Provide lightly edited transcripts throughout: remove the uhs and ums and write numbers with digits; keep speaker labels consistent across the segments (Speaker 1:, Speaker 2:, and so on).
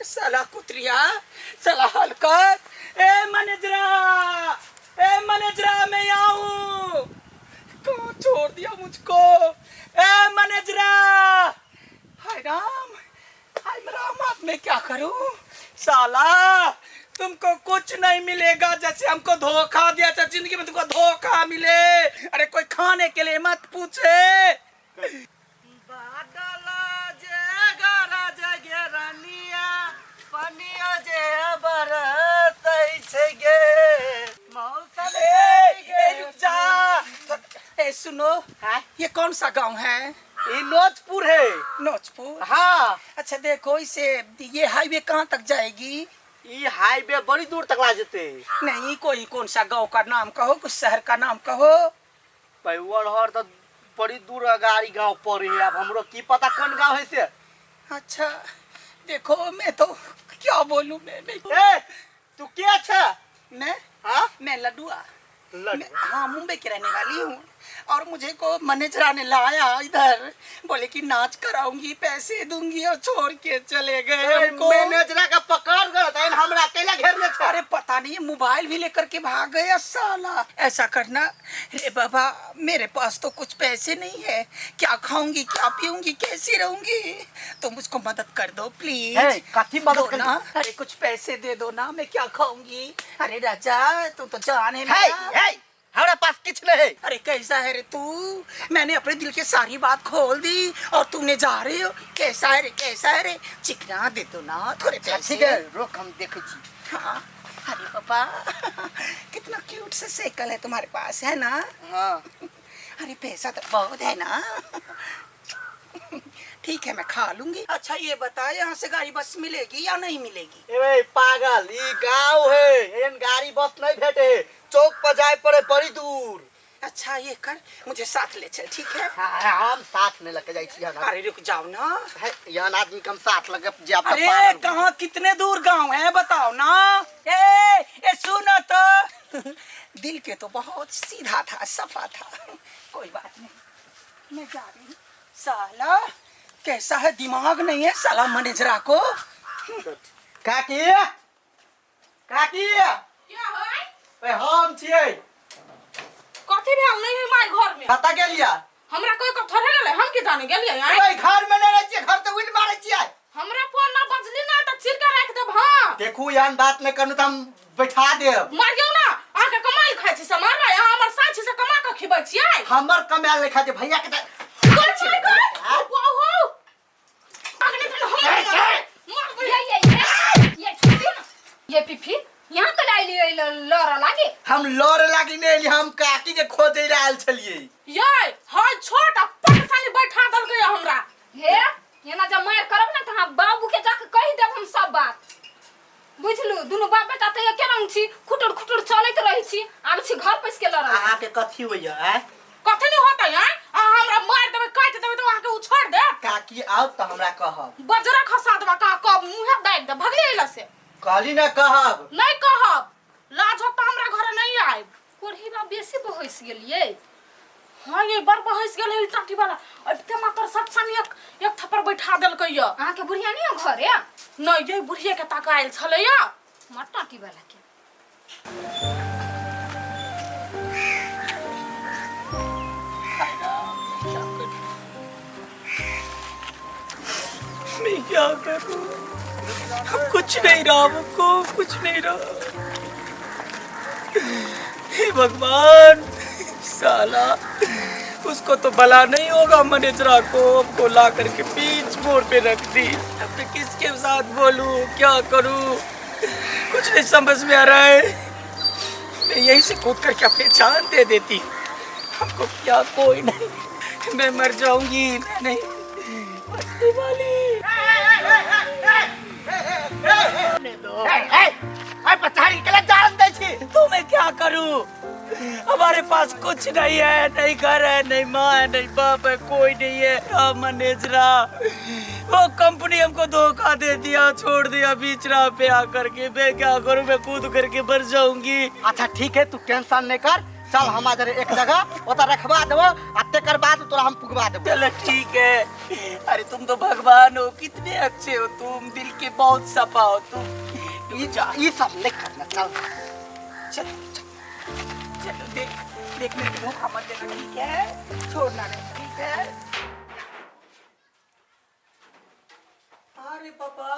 Speaker 1: साला कुतरिया, साला हलकत। ए मैनेजरा, ए मैनेजरा, मैं यहाँ हूँ। कहाँ छोड़ दिया मुझको? ए मैनेजरा, हाय राम, हाय राम, अब मैं क्या करूँ? साला तुमको कुछ नहीं मिलेगा, जैसे हमको धोखा दिया था जिंदगी में तुमको धोखा मिले। अरे कोई खाने के लिए मत पूछे।
Speaker 2: बादल जे गरज गे रानिया, पनिया जे बरसै छै गे, मौसम
Speaker 1: ए, ए, रुक जा। ए सुनो।
Speaker 2: हाँ?
Speaker 1: ये कौन सा गांव है?
Speaker 2: ई नोचपुर है।
Speaker 1: नोचपुर?
Speaker 2: हाँ।
Speaker 1: अच्छा देखो, इसे ये हाईवे कहाँ तक जाएगी?
Speaker 2: ई हाईवे बड़ी दूर तक ला जेते।
Speaker 1: नहीं, कोई कौन सा गांव का नाम कहो, कुछ शहर का नाम कहो।
Speaker 2: पैवर हर तो बड़ी दूर गाड़ी गांव पड़े है, अब हमरो की पता कौन गांव है से।
Speaker 1: अच्छा देखो, मैं तो क्या बोलूं, मैं नहीं।
Speaker 2: ए तू के छे?
Speaker 1: मैं?
Speaker 2: हाँ?
Speaker 1: मैं लडुआ।
Speaker 2: लड्डू?
Speaker 1: मैं, हाँ, मुंबई की रहने वाली हूँ और मुझे को मैनेजरा ने लाया इधर, बोले कि नाच कराऊंगी, पैसे दूंगी और छोड़ के चले गए हमको।
Speaker 2: मैनेजरा का पकड़ गए तहन हमरा अकेला घेरने छे।
Speaker 1: अरे पता नहीं, मोबाइल भी लेकर के भाग गया साला। ऐसा करना रे बाबा, मेरे पास तो कुछ पैसे नहीं है, क्या खाऊंगी, क्या पीऊंगी, कैसे रहूंगी, तो मुझको मदद कर दो प्लीज।
Speaker 2: हे, कथी मदद
Speaker 1: दो
Speaker 2: कर-
Speaker 1: ना, अरे कुछ पैसे दे दो ना, मैं क्या खाऊंगी। अरे राजा तू तो जान है
Speaker 2: हे
Speaker 1: मेरा।
Speaker 2: हे, हमरा पास किछ नहीं है।
Speaker 1: अरे कैसा है रे तू, मैंने अपने दिल की सारी बात खोल दी और तूने जा रहे हो। कैसा है रे, कैसा है रे, चिकना दे दो ना थोड़े पैसे।
Speaker 2: ठीक है, रोक, हम देखै छी।
Speaker 1: हाँ, अरे पापा कितना क्यूट सा साइकिल है तुम्हारे पास, है ना?
Speaker 2: हाँ।
Speaker 1: अरे पैसा तो बहुत है ना। ठीक है, मैं खा लूंगी। अच्छा ये बता, यहाँ से गाड़ी बस मिलेगी या नहीं मिलेगी?
Speaker 2: ए पागल, ई गांव है, एहन गाड़ी बस नहीं भेटे है, चौक पर जाए पड़े बड़ी दूर।
Speaker 1: अच्छा ये कर, मुझे साथ ले चल, ठीक है?
Speaker 2: हाँ, हम साथ में लगे जाए छी यहाँ।
Speaker 1: अरे रुक जाओ ना।
Speaker 2: है, यहाँ आदमी कम साथ लगे जाब तक
Speaker 1: अरे
Speaker 2: पागल हो।
Speaker 1: कहाँ कितने दूर गांव है बताओ ना। ए, ए सुनो तो, दिल के तो बहुत सीधा था, सफा था। कोई बात नहीं, मैं जा रही हूँ। साला कैसा है, दिमाग नहीं है साला मैनेजरा को।
Speaker 2: काकी, काकी।
Speaker 3: क्या है?
Speaker 2: ए, हम छियै।
Speaker 3: कथी भेल? नहीं है माय घर में।
Speaker 2: कतऽ गेलियै?
Speaker 3: हमरा कोई को थोड़े गेलै, हम की जाने गेलियै आँय?
Speaker 2: ओए घर में नहीं रहै छियै, घर तऽ उड़ि मारै छियै।
Speaker 3: हमरा फोन ना बजली ना तऽ चीर के राखि देब। हाँ
Speaker 2: देखू, एहन बात नहि करू तऽ हम बैठा देब।
Speaker 3: मारियौ ना, अहाँके कमाइ खाइ छी से मारबै? अहाँ हमर साँझ से कमा कऽ खिबै छियै।
Speaker 2: हमर कमायल नहि खाइ छै भैया के तऽ
Speaker 3: गई, गई, गई। वाह, वाह। अगले दिन हम मारबै।
Speaker 4: ये ये ये ये छोड़ियो ना ये पिफी, यहाँ तो लाई लिए लड़ लागे।
Speaker 2: हम लड़े लागी नहि एलियै, हम काकी के खोजै लए आयल छलियै।
Speaker 3: ये हाय छोट आ पट सानी बैठा देलकै हमरा।
Speaker 4: हे एना जब मार करब ना तऽ अहाँ बाबू के जाके कहि देब हम सब बात, बुझलू? दुनू बाप बेटा तऽ एके रंग छी, खुटुर खुटुर चलैत रहै छी, आब छी घर पैस के लड़ल।
Speaker 2: अहाँके कथी होइया आँय?
Speaker 3: कथी नहीं होतै आँय? अहाँ हमरा मारि देबै, काटि देबै तऽ अहाँके उ छोड़ि देत?
Speaker 2: काकी आउ तऽ हमरा कहब।
Speaker 3: बजरा खसा देबा का कब मुँहे दाबि दे भगले अइला से।
Speaker 2: कहली ना कहब।
Speaker 3: नहीं कहब, लाज होत तऽ हमरा घरे नहीं आयब।
Speaker 4: कोढ़ीबा बेसी बहसि गेलियै।
Speaker 3: हाँ ये बड़ बहस गेल है टाटी वाला, अबिते मात्र सत्संग एक एक थप्पड़ बैठा देलकै या।
Speaker 4: अहाँके बुढ़िया नहीं है घरे?
Speaker 3: नहीं, ये बुढ़िया के ताका आयल छलै या।
Speaker 4: हमर टाटी वाला के।
Speaker 1: मैं क्या करूं, अब कुछ नहीं रहा हमको, कुछ नहीं रहा। हे भगवान, साला उसको तो भला नहीं होगा मैनेजरा को, हमको ला करके बीच मोड़ पे रख दी। अब मैं किसके साथ बोलूं, क्या करूं, कुछ नहीं समझ में आ रहा है। मैं यहीं से कूद करके अपनी जान दे देती, हमको क्या कोई नहीं, मैं मर जाऊंगी। मैं नहीं मरने वाली। तो मैं क्या करूं, हमारे पास कुछ नहीं है, नहीं घर है, नहीं माँ है, नहीं बाप है, कोई नहीं है। हाँ, मैनेजरा वो कंपनी हमको धोखा दे दिया, छोड़ दिया बीच राह पे आकर के। मैं क्या करूं, मैं कूद करके मर जाऊंगी।
Speaker 2: अच्छा ठीक है, तू टेंशन नहीं कर, चल हम आज एक जगह ओतऽ रखवा देबो आ तेकर बाद तोरा हम पुगवा देबो।
Speaker 1: चलो ठीक है। अरे तुम तो भगवान हो, कितने अच्छे हो तुम, दिल के बहुत सफा हो तुम।
Speaker 2: ई ई सब नहीं करना, चल
Speaker 1: चलो चलो, देख देखने को धोखा मत देना, ठीक है? छोड़ना नहीं, ठीक है? अरे पापा,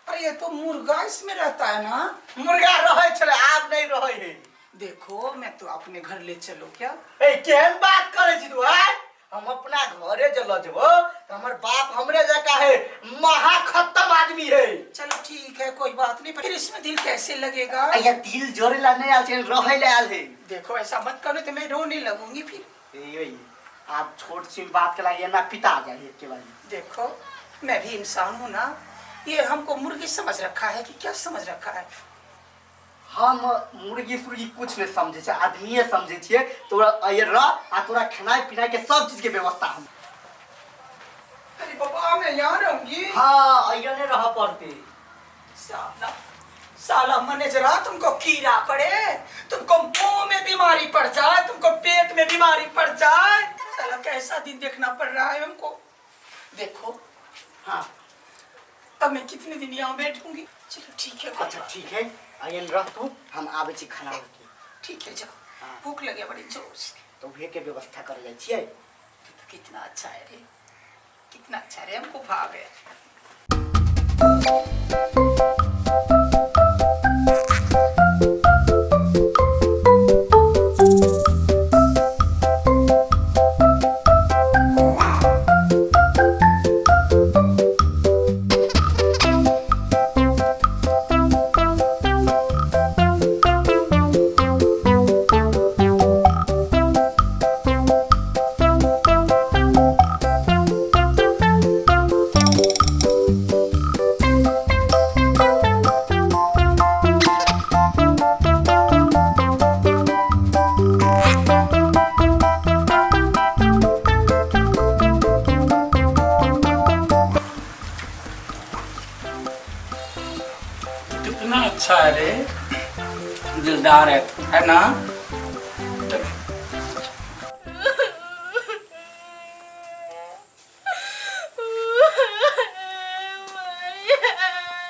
Speaker 1: अरे ये तो मुर्गा इसमें रहता है ना?
Speaker 2: मुर्गा रहै छलै, आब नहीं रहै है।
Speaker 1: देखो मैं तो अपने घर ले चलो क्या?
Speaker 2: ए केहन बात करै छी तू आय? हम अपना घरे जे लऽ जेबो तऽ हमर बाप हमरे जकाँ है, महा खत्म आदमी है।
Speaker 1: चलो ठीक है, कोई बात नहीं, पर फिर इसमें दिल कैसे लगेगा?
Speaker 2: अया दिल जोड़े ला नहीं आयल छै, रहै ला आयल है।
Speaker 1: देखो ऐसा मत करो तो मैं रोने लगूंगी फिर।
Speaker 2: ए आप छोट सी बात के लागे ना पिता जाए एक बार।
Speaker 1: देखो मैं भी इंसान हूँ ना, ये हमको मुर्गी समझ रखा है कि क्या समझ रखा है?
Speaker 2: हम मुर्गी सुर्गी कुछ नहीं समझे छे, आदमीये समझे छियै। तोरा ये रह आ तोरा खेनाइ पिनाइ के सब चीज के व्यवस्था हम।
Speaker 1: अरे बाबा मैं यहाँ रहूंगी।
Speaker 2: हाँ अइयो नहीं रह पड़ते।
Speaker 1: साला साला मैनेजरा, तुमको कीड़ा पड़े, तुमको मुंह में बीमारी पड़ जाए, तुमको पेट में बीमारी पड़ जाए, साला कैसा दिन देखना पड़ रहा है हमको। देखो
Speaker 2: हाँ
Speaker 1: अब मैं कितने दिन यहाँ बैठूंगी। चलो ठीक है।
Speaker 2: अच्छा ठीक है, अयन रह तू, हम आबै छी खाना लेके।
Speaker 1: ठीक है जाओ।
Speaker 2: हाँ।
Speaker 1: भूख लगे बड़ी जोर से।
Speaker 2: तो उहे के व्यवस्था कर जाइ छियै।
Speaker 1: तू तो कितना अच्छा है रे, कितना अच्छा रे, हमको भाव है। कितना अच्छा है रे, दिलदार है तू, है ना?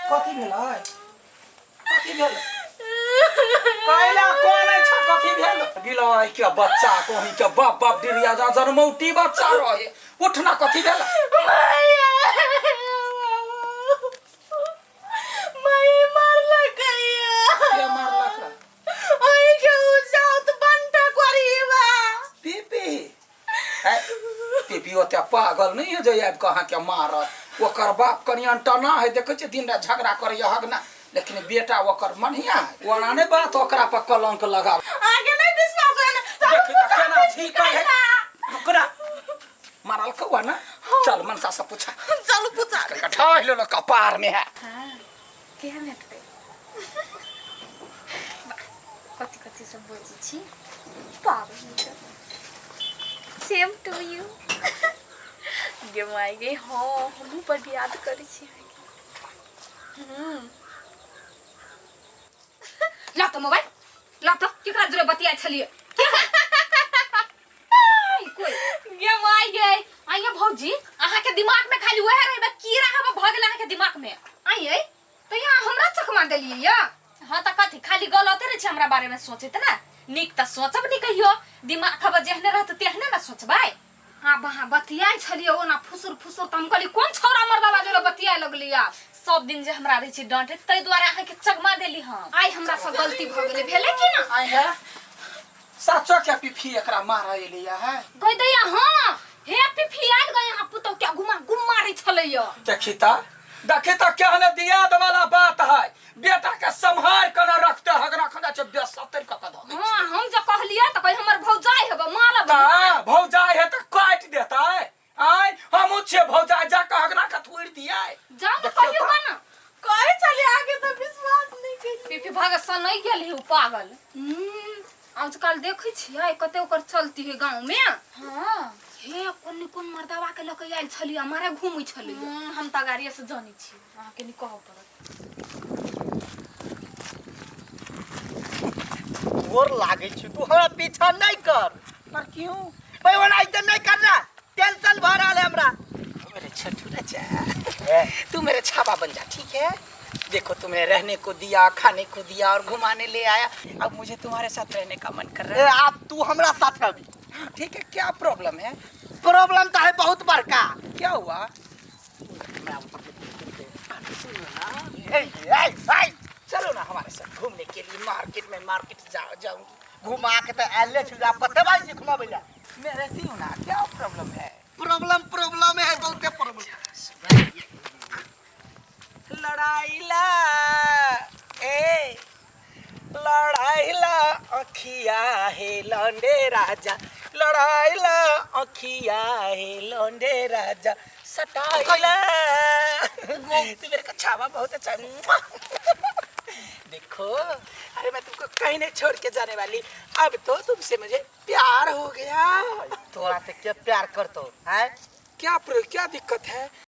Speaker 1: कथी भेलै? कथी भेल? कैला कोन छै? कथी भेल? गिलाई के बच्चा कहीं के बाप बाप डिरिया जा जनमौटी बच्चा रहे। उठना, कथी भेल? के मारलक? पीपी है, पीपी ओते पागल नहीं है जे आबि कऽ अहाँके मारत। ओकर बाप कनि अंटना है, देखै छियै दिन राति झगड़ा करैया हगना, लेकिन बेटा ओकर बढ़िया है। ओना नहि बात ओकरा पर कलंक लगा। देखी तऽ केना झीकै है। ओकरा मारल कौआ ना? चल मनसा से पूछा।
Speaker 3: चलू पूछा।
Speaker 1: ठहर लेलो कपार में है।
Speaker 4: केहन हेतै? कथी कथी सब बजै छी पागल। सेम टू यू गे माय गे। हाँ हमहूँ बड याद करै छी अहाँके। ला तऽ मोबाइल ला तऽ, केकरा जोरे बतियाइ छलियै? कोई गे माय गे। आइए भौजी, अहाँके दिमाग में खाली वएह रहबै, कीड़ा हवा भऽ गेल अहाँके दिमाग में। आइए तो यहाँ हमरा चकमा देलियै या? हाँ तऽ कथी खाली गलते रहै छै हमरा बारे में सोचैत ना? नीक तऽ सोचब नहीं कहियो, दिमाग हवा जेहने रहत तेहने ना सोचबै। हाँ बहाँ बतियाइ छलियै ओना फुसुर फुसुर, तऽ हम कहली कोन छौड़ा मर्दाबा जोरे बतियाए लगली आब। सब दिन जे हमरा रहै छै डांटे, ताहि दुआरे अहाँके चकमा देली हम। आइ हमरा से गलती भऽ गेलै, भेलै की ना?
Speaker 1: आइ है साचो के पीपी एकरा मारे एलैया है?
Speaker 4: गई दैया। हाँ हे पिफी आयल गई, यहाँ पुतौ क्या घुमा गुम मारै छलैया।
Speaker 1: देखी ता, देखी ता केहन दियाद वाला बात है। बेटा के सम्हार के न रखते हगना खना छै बेसतर क क धऽ।
Speaker 4: हाँ हम जे कहलियै तऽ कही हमर भौजाइ हेबै मारब।
Speaker 1: ता भौजाइ है तऽ काटि देतै। आय हमहूँ छियै भौजाइ, जा के हगना के थोड़ि दियै।
Speaker 4: जाउ ने
Speaker 1: देखियौ
Speaker 4: कहियौ
Speaker 1: तऽ।
Speaker 4: ने।
Speaker 3: कहै छलियै आगे तऽ विश्वास नहि केलियै।
Speaker 4: पीपी भागे सँ नहि गेल है उ पागल। आजकल देखै छियै कते ओकर चलती है गाँव में।
Speaker 3: हाँ
Speaker 4: हे कोन कोन मर्दावा के लऽ के आयल छलियै, मारे घूमै छलियै।
Speaker 3: हम तऽ गाड़िए से जानै छी, अहाँके नहि कहऽ पड़त।
Speaker 2: गोर लागै छी, तू हमरा पीछा नहीं कर।
Speaker 1: पर क्यों?
Speaker 2: भाई ओना ऐसे नहीं करना, टेंशन भर रहल है हमरा।
Speaker 1: मेरे छोटू राजा, तू मेरे छापा बन जा, ठीक है? देखो तुमने रहने को दिया, खाने को दिया और घुमाने ले आया, अब मुझे तुम्हारे साथ रहने का मन कर रहा
Speaker 2: ए,
Speaker 1: है।
Speaker 2: आप तू हमरा साथ रही।
Speaker 1: ठीक है, क्या प्रॉब्लम है?
Speaker 2: प्रॉब्लम तो है बहुत बड़का।
Speaker 1: क्या हुआ?
Speaker 2: ए, ए, ए,
Speaker 1: चलो ना हमारे साथ घूमने के लिए मार्केट में, मार्केट जाओ जाऊंगी।
Speaker 2: घुमा के तो आले छी, आप कते बार छी घुमाबै ला?
Speaker 1: मैं रहती हूँ ना, क्या प्रॉब्लम है?
Speaker 2: प्रॉब्लम प्रॉब्लम है, बहुते प्रॉब्लम।
Speaker 1: लड़ाईला ए लड़ाईला अखिया हे लौंडे राजा, लड़ाईला अखिया हे लौंडे राजा सटाईला। तू मेरे को छावा बहुत अच्छा है। देखो, अरे मैं तुमको कहीं नहीं छोड़ के जाने वाली, अब तो तुमसे मुझे प्यार हो गया।
Speaker 2: तोरा से क्या प्यार करतो है?
Speaker 1: क्या क्या दिक्कत है?